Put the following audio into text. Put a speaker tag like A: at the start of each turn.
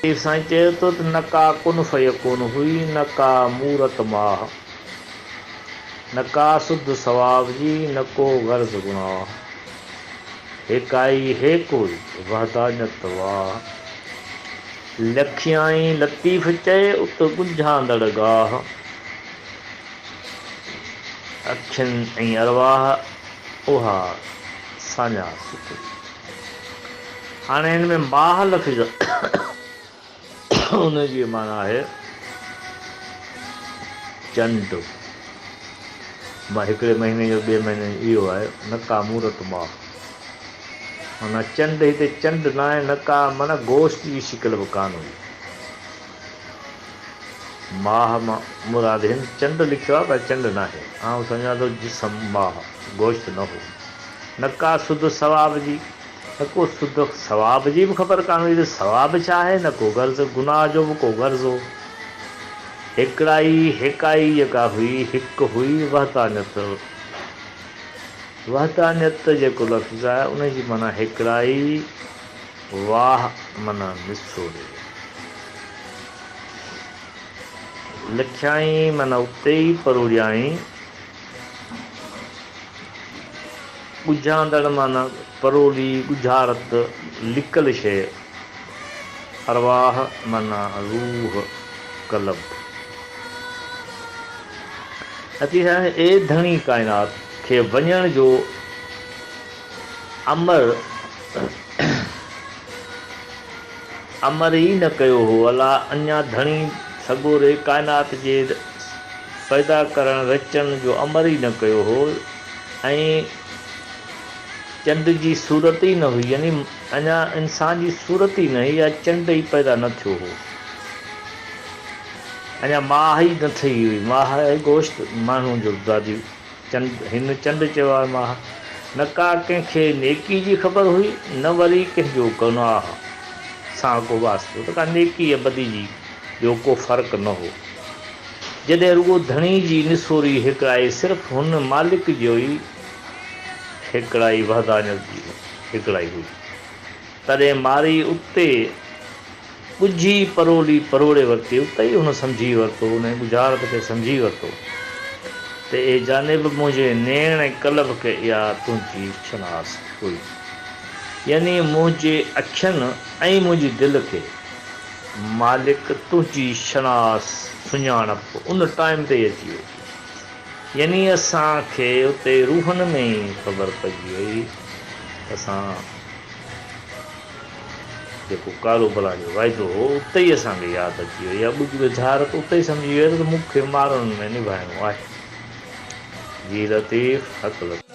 A: لطيف سائين چيو ٿو ته نه ڪا ڪن فيڪون هئي، نه ڪا مورت ماهه، نه ڪا سڌ ثواب جي، نه ڪو غرض گناهه. هيڪائي هيڪ هئي، وحدانيت واهه. لکيائين لطيف چئي، ات ڳجهاندڙ گاهه. اکين ۽ ارواح، اها ساڃاهه سڪ. هاڻي هن ۾ ماهه لفظ ان جي معنيٰ آهي چنڊ. هڪڙي مهيني جو ٻئي مهيني جو اهو آهي نه ڪا مورت ماهه معنيٰ چنڊ هتي چنڊ ناهي نه ڪا معنيٰ گوشت جي شڪل به ڪانه هئي. ماهه مان مراد هن چنڊ لکيو آهي پر چنڊ ناهي. آئون سمجهان ٿو جسم ماهه گوشت نه هو. نه ڪا سڌ ثواب جي، نه ڪو سڌ ثواب جي به خبر ڪانه هئي ته ثواب ڇا آهي، نه ڪو غرض گناهه جو به ڪو غرض هو. هيڪڙائي، هيڪائي جيڪا هئي، هڪ هئي وحدانيت. وحدانيت جيڪو لفظ آهي، ان جي معنيٰ هيڪڙائي، واهه معنيٰ نسوري. لکيائين معنيٰ اتي ئي پروڙيائين. ڳجهاندڙ معنيٰ پرولي، ڳجهارت، لڪل شيء. ارواح معنيٰ روح، قلب. لطيف سائين اي ڌڻي ڪائنات کي وڃڻ جو امر امر ئي نه ڪيو هو الله اڃا ڌڻي سڳوري ڪائنات جي پيدا ڪرڻ رچڻ جو امر ئي نه ڪيو هو ۽ چنڊ جي صورت ئي نه هئي يعني اڃا انسان جي صورت ئي نه هئي يا چنڊ ئي پيدا نه ٿيو هو اڃا ماهه ئي نه ٺهي هئي ماهه آهي گوشت ماڻهو جو زادي چنڊ، هن چنڊ چيو آهي ماهه، نه ڪا ڪنهن کي نيڪي جي خبر هئي، نه وري ڪنهن جو گناهه سان ڪو واسطو ته ڪا نيڪي يا بدي جي جو ڪو فرق نه هو. جڏهن رڳو ڌڻي جي نسوري هيڪڙائي صرف هن مالڪ جو ئي هيڪڙائي وحدانيت جي هيڪڙائي هئي. تڏهن مارئي اتي ڳجهي پرولي پروڙي ورتي، اتي ئي هن سمجهي ورتو، انهيء ڳجهارت کي سمجهي ورتو ته اي جانب منهنجي نيڻ ۽ قلب کي اها تنهنجي شناس هئي. يعني منهنجي اکين ۽ منهنجي دل کي مالڪ تنهنجي شناس، سڃاڻپ، ان ٽائيم تي ئي اچي وئي. يعني اسان کي اتي روحن ۾ ئي خبر پئجي وئي ته اسان جيڪو ڪارو بلا جو واعدو هو، اتي ئي اسان کي ياد اچي وئي. اها ٻج ڳجهارت اتي ئي سمجهي ويس ته مون کي مارن ۾ نڀائڻو آهي. جي لطيف، حق لطيف.